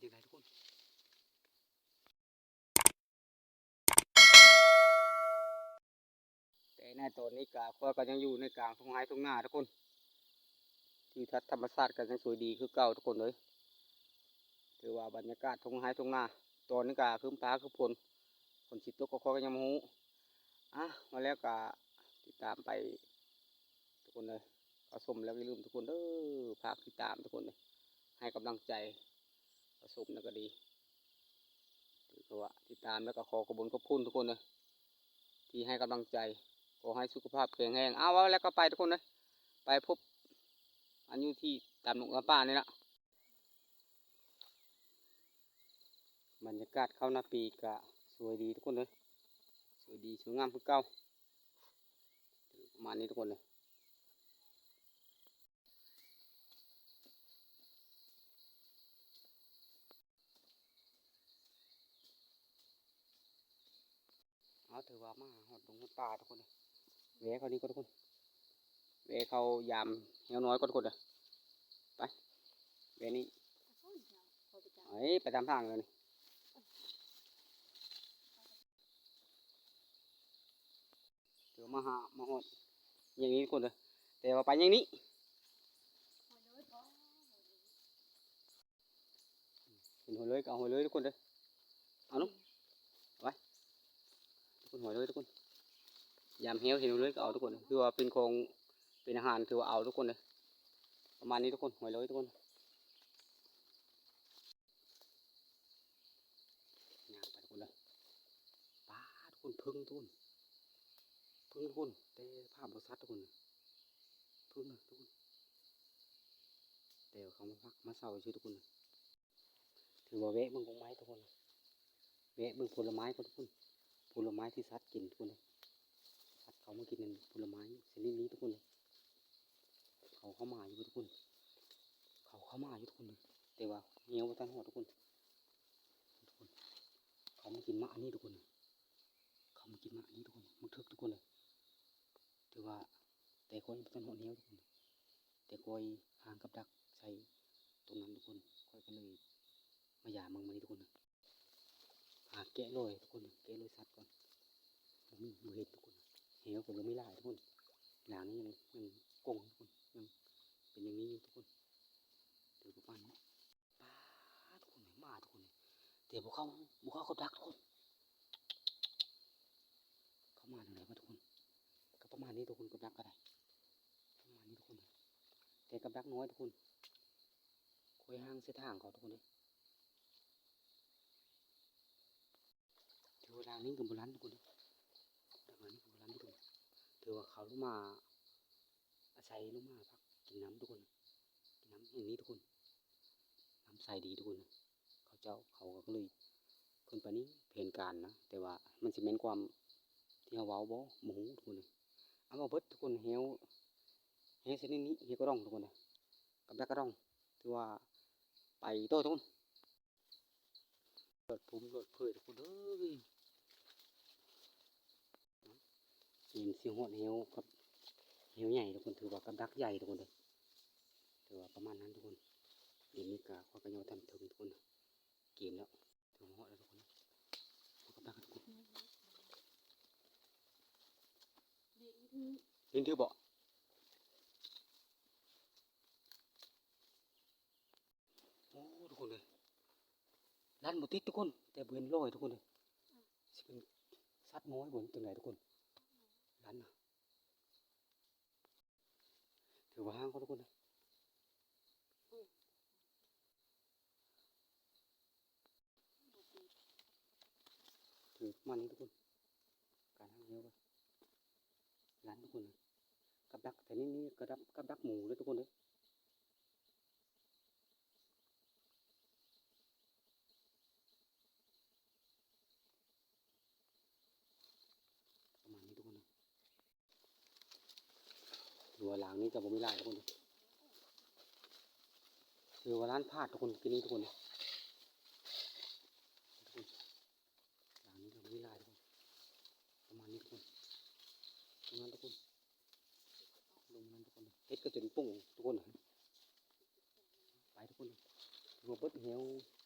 ນີ້ແຫຼະທຸກຄົນ. ແຕ່ໃນຕອນນີ້ກະ ຂ້ອຍກະຍັງຢູ່ໃນກາງທົ່ງໄຮ່ທົ່ງນາທຸກຄົນ. ທິວທັດທຳມະຊາດກະຍັງສວຍດີຄືເກົ່າທຸກຄົນເອີຍ. ຖືວ່າບັນຍາກາດທົ່ງໄຮ່ທົ່ງນາ ຕອນນີ້ກະຄຶ້ມຟ້າຄຶ້ມຝົນ ຝົນຊິຕົກກໍຂ້ອຍກະຍັງບໍ່ຮູ້. ອ່ະ ວ່າແລ້ວກະຕິດຕາມໄປທຸກຄົນເດີ. ເຂົ້າຊົມແລ້ວຢ່າລືມທຸກຄົນເດີ ຝາກຕິດຕາມທຸກຄົນເດີ ໃຫ້ກຳລັງໃຈ ເຂົ້າຊົມແລ້ວກະດີ ຖືວ່າຕິດຕາມແລ້ວກະຂໍຂອບຄຸນຂອບຄຸນທຸກຄົນເດີ ທີ່ໃຫ້ກຳລັງໃຈ. ຂໍໃຫ້ສຸຂະພາບແຂງແຮງ. ເອົາ ເວົ້າແລ້ວກະໄປທຸກຄົນເດີ ໄປພົບກັນຢູ່ທີ່ຕາມດົງຕາມປ່ານີ້ລະ. ບັນຍາກາດເຂົ້ານາປີກະສວຍດີທຸກຄົນເດີ ສວຍດີສວຍງາມຄືເກົ່າ ປະມານນີ້ທຸກຄົນເດີ. ເຮົາຖືວ່າມາຮອດດົງຮອດປ່າທຸກຄົນເດີ. ແວ່ເຂົ້ານີ້ກ່ອນທຸກຄົນ ແວ່ເຂົ້າຢາມແຮວນ້ອຍກ່ອນທຸກຄົນເດີ. ໄປ ແວ່ນີ້ ເອີຍ ໄປຕາມທາງເລີຍນີ້. ຖືວ່າມາຫາ ມາຮອດຢ່າງນີ້ທຸກຄົນເດີ ແຕ່ວ່າໄປຢ່າງນີ້ ເຫັນຫົວເລີຍກະເອົາຫົວເລີຍທຸກຄົນເດີ. ເອົາເນາະ ເອົາໄປທຸກຄົນ ຫົວເລີຍທຸກຄົນ ຢາມແຮວເຫັນຫົວເລີຍກະເອົາທຸກຄົນ ຖືວ່າເປັນຂອງ ເປັນອາຫານ ຖືວ່າເອົາທຸກຄົນເດີ. ປະມານນີ້ທຸກຄົນ ຫົວເລີຍທຸກຄົນ. ຍ່າງໄປທຸກຄົນເດີ ປາດ ທຸກຄົນ ເຜິ້ງທຸກຄົນ ເຜິ້ງທຸກຄົນ ແຕ່ພາບບໍ່ຊັດທຸກຄົນ ເຜິ້ງນະທຸກຄົນ ແຕ່ເຂົາມາພັກມາເຊົາຊື່ທຸກຄົນ. ຖືວ່າແວະເບິ່ງກົກໄມ້ທຸກຄົນ ແວະເບິ່ງຜົນລະໄມ້ກ່ອນທຸກຄົນ ຜົນລະໄມ້ທີ່ສັດກິນທຸກຄົນ ສັດເຂົາມາກິນນັ້ນ ຜົນລະໄມ້ຊະນິດນີ້ທຸກຄົນ ເຂົາເຂົ້າມາຢູ່ທຸກຄົນ ເຂົາເຂົ້າມາຢູ່ທຸກຄົນ ແຕ່ວ່າແຮວບໍ່ທັນຮອດທຸກຄົນ. ທຸກຄົນ ເຂົາມາກິນໝາກອັນນີ້ທຸກຄົນ ເຂົາມາກິນໝາກອັນນີ້ທຸກຄົນ ໝາກເຖິກທຸກຄົນເອີຍ. ຖືວ່າແຕ່ຂ້ອຍບໍ່ທັນຮອດແຮວທຸກຄົນ ແຕ່ຂ້ອຍຫາງກັບດັກໃສ່ຕົງນັ້ນທຸກຄົນ ຂ້ອຍກະເລີຍມາຢາມເບິ່ງມື້ນີ້ທຸກຄົນ. ຫາແກະລອຍທຸກຄົນ ແກະລອຍສັດກ່ອນ ບໍ່ມີ ບໍ່ເຫັນທຸກຄົນ ແຮວກະບໍ່ມີຫຼາຍທຸກຄົນ ຫຼາງນີ້ຍັງ ຍັງກົງທຸກຄົນ ຍັງເປັນຢ່າງນີ້ຢູ່ທຸກຄົນ. ເດີປະມານນີ້ ປາດ ທຸກຄົນ ມາທຸກຄົນ ແຕ່ບໍ່ເຂົ້າ ບໍ່ເຂົ້າກັບດັກທຸກຄົນ ເຂົ້າມາຈັ່ງໃດວະທຸກຄົນ. ກະປະມານນີ້ທຸກຄົນ ກັບດັກກະໄດ້ ປະມານນີ້ທຸກຄົນ ແຕ່ກັບດັກນ້ອຍທຸກຄົນ ຂ້ອຍຫາງໃສ່ທາງເຂົາທຸກຄົນເອີຍ. ຖືວ່າລາງນີ້ກະບໍ່ລັນທຸກຄົນເດີ ລາງນີ້ກະບໍ່ລັນທຸກຄົນ ຖືວ່າເຂົາລົງມາອາໄສ ລົງມາພັກກິນນ້ຳທຸກຄົນ ກິນນ້ຳແຫ່ງນີ້ທຸກຄົນ ນ້ຳໃສດີທຸກຄົນ. ເຂົາເຈົ້າ ເຂົາກະເລີຍຂຶ້ນໄປນີ້ ແຜນການນະ ແຕ່ວ່າມັນຊິແມ່ນຄວາມທີ່ເຮົາເວົ້າບໍ່ ບໍ່ຮູ້ທຸກຄົນເອີຍ. ເອົາມາເບິດທຸກຄົນ ແຮວ ແຮວຊະນິດນີ້ ແຮວກະດອງທຸກຄົນເອີຍ ກັບດັກກະດອງ ຖືວ່າໄປຕໍ່ທຸກຄົນ. ລອດພຸ້ມລອດເຜີຍທຸກຄົນເອີຍ ເກມຊິຮອດແຮວກັບແຮວໃຫຍ່ທຸກຄົນ ຖືວ່າກັບດັກໃຫຍ່ທຸກຄົນເດີ ຖືວ່າປະມານນັ້ນທຸກຄົນ. ເກມນີ້ກະ ຂ້ອຍກະຍັງບໍ່ທັນເຖິງທຸກຄົນ ເກມແລ້ວ ຖືວ່າຮອດແລ້ວທຸກຄົນ ກັບດັກທຸກຄົນ ເຫັນຖືບໍ່? ໂອ້ ທຸກຄົນເອີຍ ລັນບໍ່ຕິດທຸກຄົນ ແຕ່ບໍ່ເຫັນລອຍທຸກຄົນເອີຍ ຊິເປັນສັດນ້ອຍບໍ່ ຈັ່ງໃດທຸກຄົນ ລັນນະ ຖືວ່າຫ່າງເຂົາທຸກຄົນເອີຍ. ຖືປະມານນີ້ທຸກຄົນ ການຫາງແຮວ ລັນທຸກຄົນ ກັບດັກແຖວນີ້ ນີ້ ກັບດັກ ກັບດັກໝູເດີທຸກຄົນເດີ ປະມານນີ້ທຸກຄົນເດີ. ຖືວ່າລາງນີ້ກະບໍ່ມີຫຼາຍທຸກຄົນ ຖືວ່າລ້ານພາດທຸກຄົນ ກິນນີ້ທຸກຄົນ ລາງນີ້ກະບໍ່ມີຫຼາຍທຸກຄົນ ປະມານນີ້ທຸກຄົນ ປະມານທຸກຄົນ ລົງນັ້ນທຸກຄົນ ເຫັດກະຈົນປຸ້ງທຸກຄົນ ໄປທຸກຄົນ ຖືວ່າເບິດແຮວ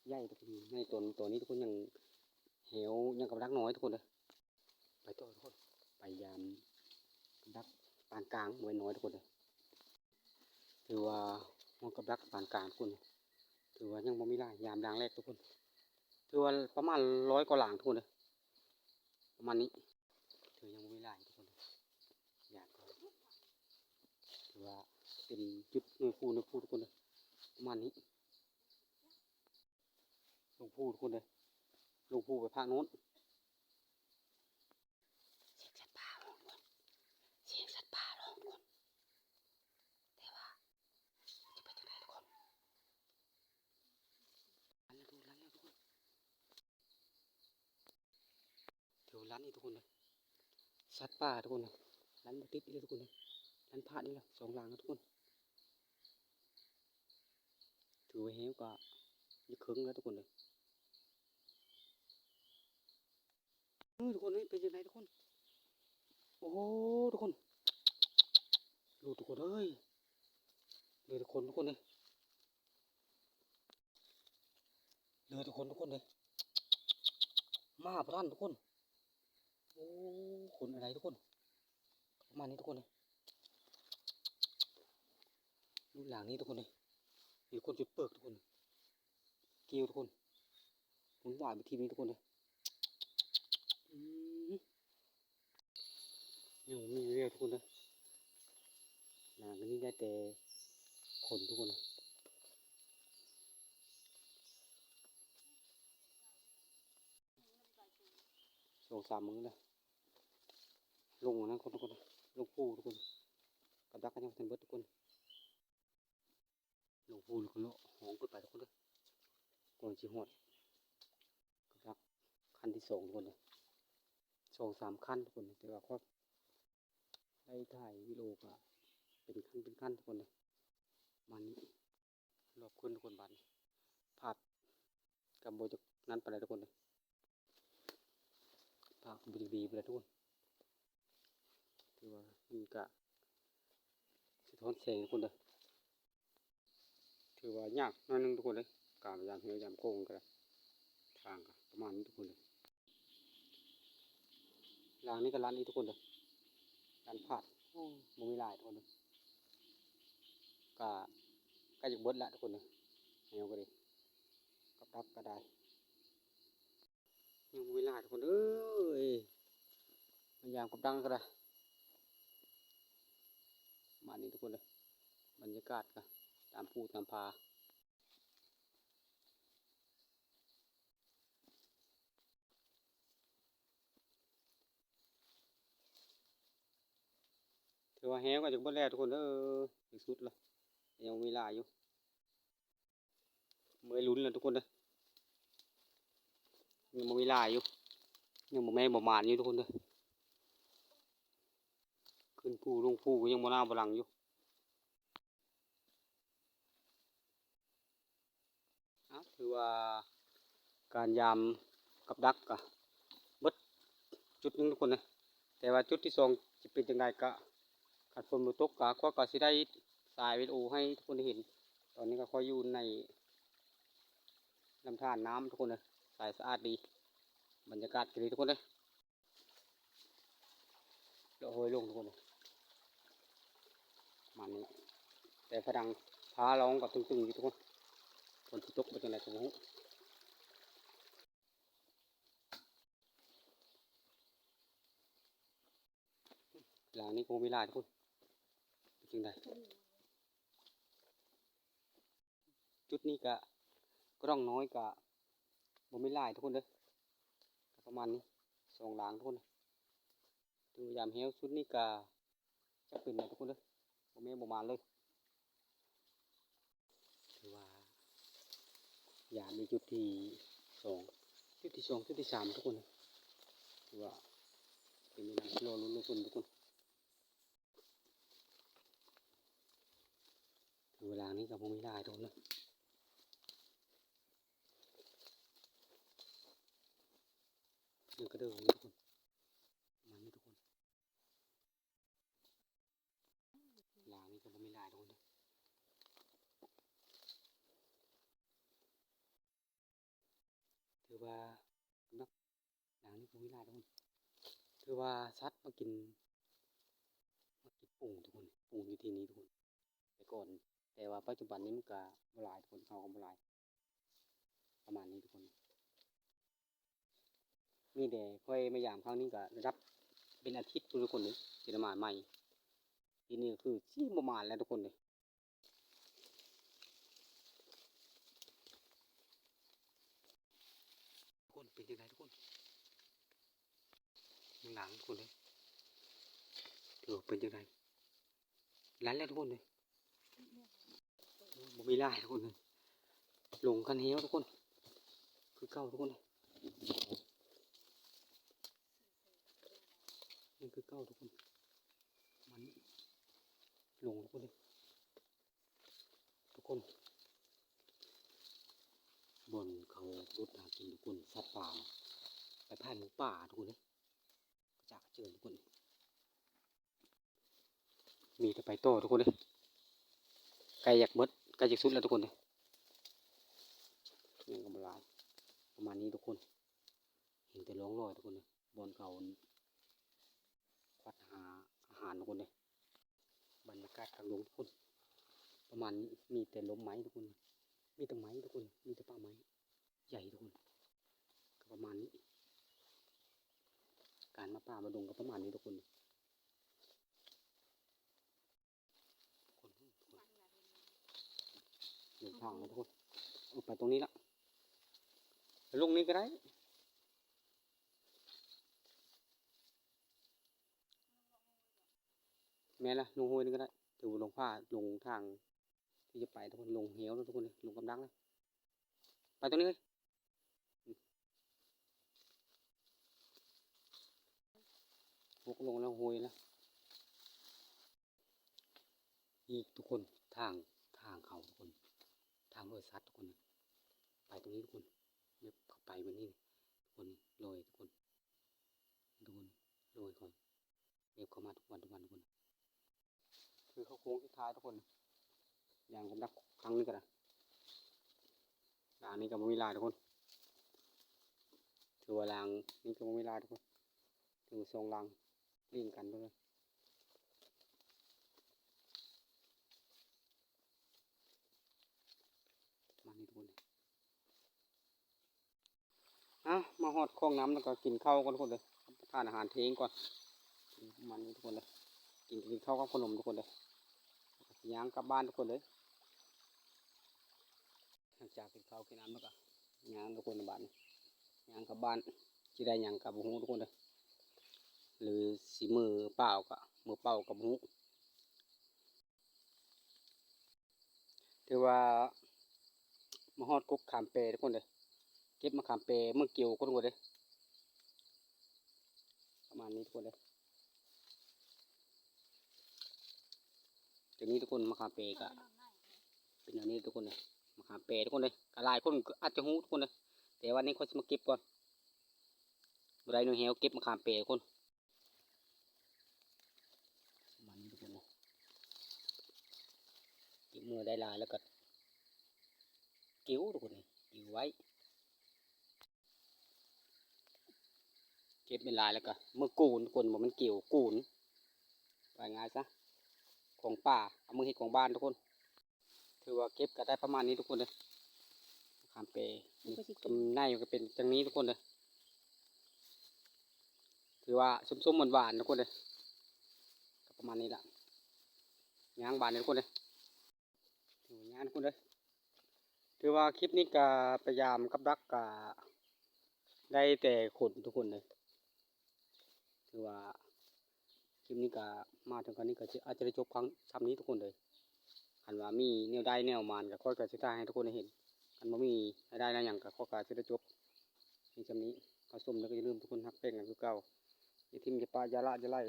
ໃຫຍ່ທຸກຄົນ ໃນຕອນ ຕອນນີ້ທຸກຄົນ ຍັງແຮວ ຍັງກຳລັງນ້ອຍທຸກຄົນເດີ. ໄປຕໍ່ທຸກຄົນ ໄປຢາມກັບດັກປານກາງ ບໍ່ແມ່ນນ້ອຍທຸກຄົນເດີ. ຖືວ່າຮອດກັບດັກປານກາງທຸກຄົນ ຖືວ່າຍັງບໍ່ມີຫຼາຍ ຢາມດາງແລກທຸກຄົນ ຖືວ່າປະມານຮ້ອຍກວ່າດາງທຸກຄົນເດີ ປະມານນີ້ ຖືຍັງບໍ່ມີຫຼາຍທຸກຄົນເດີ. ຢາມກໍຖືວ່າເປັນຈຸດໜ່ວຍຄູ່ ໜ່ວຍຄູ່ທຸກຄົນເດີ ປະມານນີ້. ລົງພູທຸກຄົນເດີ ລົງພູໄປພາກໂນ້ນ. ສຽງສັດປ່າຮ້ອງທຸກຄົນ ສຽງສັດປ່າຮ້ອງທຸກຄົນ ແຕ່ວ່າຈະເປັນຈັ່ງໃດທຸກຄົນ. ລັນແລ້ວທຸກຄົນ ລັນແລ້ວທຸກຄົນ ແຖວລັນນີ້ທຸກຄົນເດີ ສັດປ່າທຸກຄົນເດີ ລັນບໍ່ຕິດອີກແລ້ວທຸກຄົນເດີ ລັນພາດອີກແລ້ວ ສອງຫຼັງແລ້ວທຸກຄົນ. ຖືວ່າແຮວກໍຢາກເຄິ່ງແລ້ວທຸກຄົນເດີ. ເອີ ທຸກຄົນເອີຍ ເປັນຈັ່ງໃດທຸກຄົນ? ໂອ້ໂຫ ທຸກຄົນ ຫຼຸດທຸກຄົນເອີຍ ເຫຼືອແຕ່ຂົນທຸກຄົນເອີຍ ເຫຼືອແຕ່ຂົນທຸກຄົນເອີຍ ມາບໍ່ທັນທຸກຄົນ. ໂອ້ ຂົນອາໄລທຸກຄົນ ປະມານນີ້ທຸກຄົນເອີຍ. ລູກຫຼາງນີ້ທຸກຄົນເອີຍ ມີຄົນຈຸດເປີກທຸກຄົນ ກ່ຽວທຸກຄົນ ວຸ້ນວາຍໄປທີມນີ້ທຸກຄົນເອີຍ. ອືມ ຍັງມີຢູ່ເດີທຸກຄົນເດີ ນາກໍນີ້ໄດ້ແຕ່ຂົນທຸກຄົນເອີຍ. ສອງສາມມື້ແລ້ວ ລົງອັນນັ້ນທຸກຄົນ ລົງພູທຸກຄົນ ກັບດັກກໍຍັງບໍ່ທັນເບິດທຸກຄົນ. ລົງພູແລ້ວກໍເລາະຫ້ອງຂຶ້ນໄປທຸກຄົນເດີ ກ່ອນຊິຮອດກັບດັກຂັ້ນທີສອງທຸກຄົນເດີ ສອງສາມຂັ້ນທຸກຄົນ ແຕ່ວ່າຂ້ອຍໄດ້ຖ່າຍວິດີໂອກໍເປັນຂັ້ນເປັນຂັ້ນທຸກຄົນເດີ ປະມານນີ້. ລອບຂຶ້ນທຸກຄົນ ບາດນີ້ພາບກໍບໍ່ຈັກນັ້ນປານໃດທຸກຄົນເດີ ພາບກໍບໍ່ຈັກດີປານໃດທຸກຄົນ ຖືວ່າມັນກະສະທ້ອນແສງທຸກຄົນເດີ ຖືວ່າຍາກໜ້ອຍໜຶ່ງທຸກຄົນເດີ ການຢາມແຮວຢາມໂຄ້ງກໍໄດ້ ທາງກໍປະມານນີ້ທຸກຄົນເດີ. ຫຼັງນີ້ກໍລັນອີກທຸກຄົນເດີ ລັນພາດ ໂອ້ ບໍ່ມີຫຼາຍທຸກຄົນເດີ ກະໃກ້ຈະເບິດລະທຸກຄົນເດີ ແຮວກໍດີ ກັບດັກກໍໄດ້ ຍັງບໍ່ມີຫຼາຍທຸກຄົນເອີຍ ມາຢາມກັບດັກກໍໄດ້ ປະມານນີ້ທຸກຄົນເດີ ບັນຍາກາດກໍຕາມພູຕາມຜາ. ຖືວ່າແຮວກໍຈະເບິດແລ້ວທຸກຄົນເອີຍ ທີ່ສຸດລະ ຍັງມີຫຼາຍຢູ່ ເມື່ອຍລຸ້ນລະທຸກຄົນເດີ ຍັງບໍ່ມີຫຼາຍຢູ່ ຍັງບໍ່ແມ່ນບໍ່ໝານຢູ່ທຸກຄົນເດີ ຂຶ້ນພູລົງພູກໍຍັງບໍ່ໜ້າບໍ່ຫຼັງຢູ່. ເອົາ ຖືວ່າການຢາມກັບດັກກະເບິດຈຸດໜຶ່ງທຸກຄົນເອີຍ ແຕ່ວ່າຈຸດທີສອງຈະເປັນຈັ່ງໃດກະ ຄັນຝົນບໍ່ຕົກກະ ຂ້ອຍກະຊິໄດ້ຖ່າຍວິດີໂອໃຫ້ທຸກຄົນໄດ້ເຫັນ. ຕອນນີ້ກະຂ້ອຍຢູ່ໃນລຳທານນ້ຳທຸກຄົນເອີຍ ໃສສະອາດດີ ບັນຍາກາດກະດີທຸກຄົນເອີຍ. ເລາະຫ້ວຍລົງທຸກຄົນເອີຍ ປະມານນີ້ ແຕ່ພະດັງຟ້າຮ້ອງກໍຕຶງໆຢູ່ທຸກຄົນ ຝົນຊິຕົກບໍ່ຈັ່ງໃດກໍບໍ່ຮູ້. ຫຼັງນີ້ກໍບໍ່ມີຫຼາຍທຸກຄົນ ເປັນຈັ່ງໃດ? ຈຸດນີ້ກະ ກະດອງນ້ອຍກະບໍ່ມີຫຼາຍທຸກຄົນເດີ ປະມານນີ້ ສອງຫຼັງທຸກຄົນ ຖືວ່າຢາມແຮວ. ຈຸດນີ້ກະຈະເປັນແນວທຸກຄົນເດີ ບໍ່ແມ່ນບໍ່ມານເລີຍ. ຖືວ່າຢາມອີກຈຸດທີສອງ ຈຸດທີສອງ ຈຸດທີສາມທຸກຄົນ ຖືວ່າເປັນແນວນັ້ນ ລໍລຸ້ນ ລໍຊົມທຸກຄົນ. ຖືວ່າຫຼັງນີ້ກໍບໍ່ມີຫຼາຍທຸກຄົນເດີ ຍັງກະເດີຢູ່ທຸກຄົນ ປະມານນີ້ທຸກຄົນ ຫຼັງນີ້ກໍບໍ່ມີຫຼາຍທຸກຄົນເດີ. ວ່າ ນອກ ຫຼັງນີ້ກໍມີຫຼາຍທຸກຄົນ ຖືວ່າສັດມາກິນ ມາກິນປຸງທຸກຄົນ ປຸງຢູ່ທີ່ນີ້ທຸກຄົນ ແຕ່ກ່ອນ ແຕ່ວ່າປັດຈຸບັນນີ້ມັນກໍບໍ່ຫຼາຍທຸກຄົນ ເຮົາກໍບໍ່ຫຼາຍ ປະມານນີ້ທຸກຄົນ ມີແຕ່ຂ້ອຍມາຢາມຄັ້ງນີ້ກໍໄດ້ນັບເປັນອາທິດພຸ້ນທຸກຄົນເດ້ ຊິໄດ້ມາໃໝ່ ທີນີ້ກໍຄືຊິບໍ່ມາແລ້ວທຸກຄົນເດ້. ທຸກຄົນ ເປັນຈັ່ງໃດທຸກຄົນ ເບື້ອງຫຼັງທຸກຄົນເດ້ ຖືວ່າເປັນຈັ່ງໃດ ຫຼັນແລ້ວທຸກຄົນເດ້ ໂອ້ຍ ບໍ່ມີຫຼາຍທຸກຄົນເດ້ ຫຼົງຄັນແຮວທຸກຄົນ ຄືເກົ່າທຸກຄົນເດ້ ຍັງຄືເກົ່າທຸກຄົນ ມັນຫຼົງທຸກຄົນເດ້. ທຸກຄົນ ບ່ອນເຂົາຂຸດຫາກິນທຸກຄົນ ສັດປ່າ ໄປຜ່ານໝູປ່າທຸກຄົນເອີຍ ກະຈາກກະເຈີນທຸກຄົນ ມີແຕ່ໄປຕໍ່ທຸກຄົນເອີຍ ໃກ້ຢາກເບິດ ໃກ້ຢາກສຸດແລ້ວທຸກຄົນເອີຍ ຍັງກໍບໍ່ຫຼາຍ ປະມານນີ້ທຸກຄົນ ເຫັນແຕ່ຮ່ອງຮອຍທຸກຄົນເອີຍ ບ່ອນເຂົາ ຄວັດຫາອາຫານທຸກຄົນເດ້ ບັນຍາກາດທາງລົງທຸກຄົນ ປະມານນີ້ ມີແຕ່ລົມໄມ້ທຸກຄົນ ມີແຕ່ໄມ້ທຸກຄົນ ມີແຕ່ປ່າໄມ້ໃຫຍ່ທຸກຄົນ ກໍປະມານນີ້ ການມາປ່າມາດົງກໍປະມານນີ້ທຸກຄົນ ເດີນທາງແລ້ວທຸກຄົນ ເອົາໄປຕົງນີ້ລະ ລົງນີ້ກໍໄດ້ ແມ່ນລະ ລົງຫ້ວຍນີ້ກໍໄດ້ ຖືວ່າລົງຜາ ລົງທາງທີ່ຈະໄປທຸກຄົນ ລົງເຫວທຸກຄົນເອີຍ ລົງກຳດັງເລີຍ ໄປຕົງນີ້ເລີຍ ອືມ ຫົກລົງແລ້ວຫ້ວຍລະ. ນີ້ທຸກຄົນ ທາງ ທາງເຂົ້າທຸກຄົນ ທາງລົອຍສັດທຸກຄົນ ໄປຕົງນີ້ທຸກຄົນ ແບບເຂົ້າໄປແບບນີ້ທຸກຄົນ ລົອຍທຸກຄົນ ທຸກຄົນ ລົອຍເຂົ້າ ແບບເຂົ້າມາທຸກວັນ ທຸກວັນທຸກຄົນ ຄືເຂົ້າໂຄ້ງສຸດທ້າຍທຸກຄົນ ຢ່າງກຳດັກຄັ້ງນີ້ກໍໄດ້ ຫຼັງນີ້ກໍບໍ່ມີຫຼາຍທຸກຄົນ ຖືວ່າຫຼັງນີ້ກໍບໍ່ມີຫຼາຍທຸກຄົນ ຖືວ່າສອງຫຼັງ ລຽງກັນເບິ່ງເລີຍ ປະມານນີ້ທຸກຄົນ ເອົ້າ ມາຮອດຄອງນ້ຳແລ້ວກໍກິນເຂົ້າກ່ອນທຸກຄົນເດີ ທານອາຫານເທີ່ຍງກ່ອນ ປະມານນີ້ທຸກຄົນເດີ ກິນ ກິນເຂົ້າກັບຂະໜົມທຸກຄົນເດີ ຍ່າງກັບບ້ານທຸກຄົນເດີ. ຫຼັງຈາກກິນເຂົ້າກິນນ້ຳແລ້ວກໍຍ່າງທຸກຄົນ ບາດນີ້ຍ່າງກັບບ້ານ ຊິໄດ້ຫຍັງກໍບໍ່ຮູ້ທຸກຄົນເດີ ຫຼືຊິມືເປົ່າກໍ ມືເປົ່າກໍບໍ່ຮູ້ ຖືວ່າມາຮອດກົກຂາມແປທຸກຄົນເດີ ເກັບມາຂາມແປເມືອງກິວກ່ອນທຸກຄົນເດີ ປະມານນີ້ທຸກຄົນເດີ. ຕົວນີ້ທຸກຄົນ ມະຂາມເປກະເປັນແນວນີ້ທຸກຄົນເດີ ມະຂາມເປທຸກຄົນເດີ ກະຫຼາຍຄົນອາດຈະຮູ້ທຸກຄົນເດີ ແຕ່ວ່ານີ້ຂ້ອຍຊິມາເກັບກ່ອນ ບໍ່ໄດ້ໜ່ວຍແຮວ ເກັບມະຂາມເປທຸກຄົນ ປະມານນີ້ທຸກຄົນເດີ ເກັບເມື່ອໄດ້ຫຼາຍແລ້ວກະ ກິວທຸກຄົນເອີຍ ກິວໄວ້ ເກັບໄດ້ຫຼາຍແລ້ວກໍເມືອໂກນທຸກຄົນ ບໍ່ແມ່ນກິວ ໂກນ ວ່າງ່າຍຊະ ຂອງປ່າ ເອົາມາເຮັດຂອງບ້ານທຸກຄົນ ຖືວ່າເກັບກໍໄດ້ປະມານນີ້ທຸກຄົນເດີ ຂາມເປ ນີ້ ໃນກໍເປັນຈັ່ງນີ້ທຸກຄົນເດີ ຖືວ່າສົ້ມໆ ຫວານໆ ທຸກຄົນເດີ ກໍປະມານນີ້ລະ ຍ່າງບາດນີ້ທຸກຄົນເດີ. ຖືວ່າຍາກທຸກຄົນເດີ ຖືວ່າຄລິບນີ້ກະພະຍາຍາມກັບດັກກະໄດ້ແຕ່ຂົນທຸກຄົນເດີ ຖືວ່າຄລິບນີ້ກະມາເຖິງຂັ້ນນີ້ກະອາດຈະໄດ້ຈົບຄຳ ຊ່ຳນີ້ທຸກຄົນເດີ ຄັນວ່າມີແນວໄດ້ແນວມານກະຂ້ອຍກະຊິຖ່າຍໃຫ້ທຸກຄົນໄດ້ເຫັນ ຄັນບໍ່ມີລາຍໄດ້ລາຍຫຍັງກະຂ້ອຍກະຊິໄດ້ຈົບພຽງຊ່ຳນີ້ ເຂົ້າຊົມແລ້ວກະຢ່າລືມທຸກຄົນຮັກແພງກັນຄືເກົ່າ ຢ່າຖິ້ມຢ່າປະຢ່າລະຢ່າໄລ່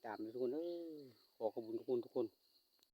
ຕາມທຸກຄົນເດີ ຂໍຂອບຄຸນທຸກຄົນທຸກຄົນ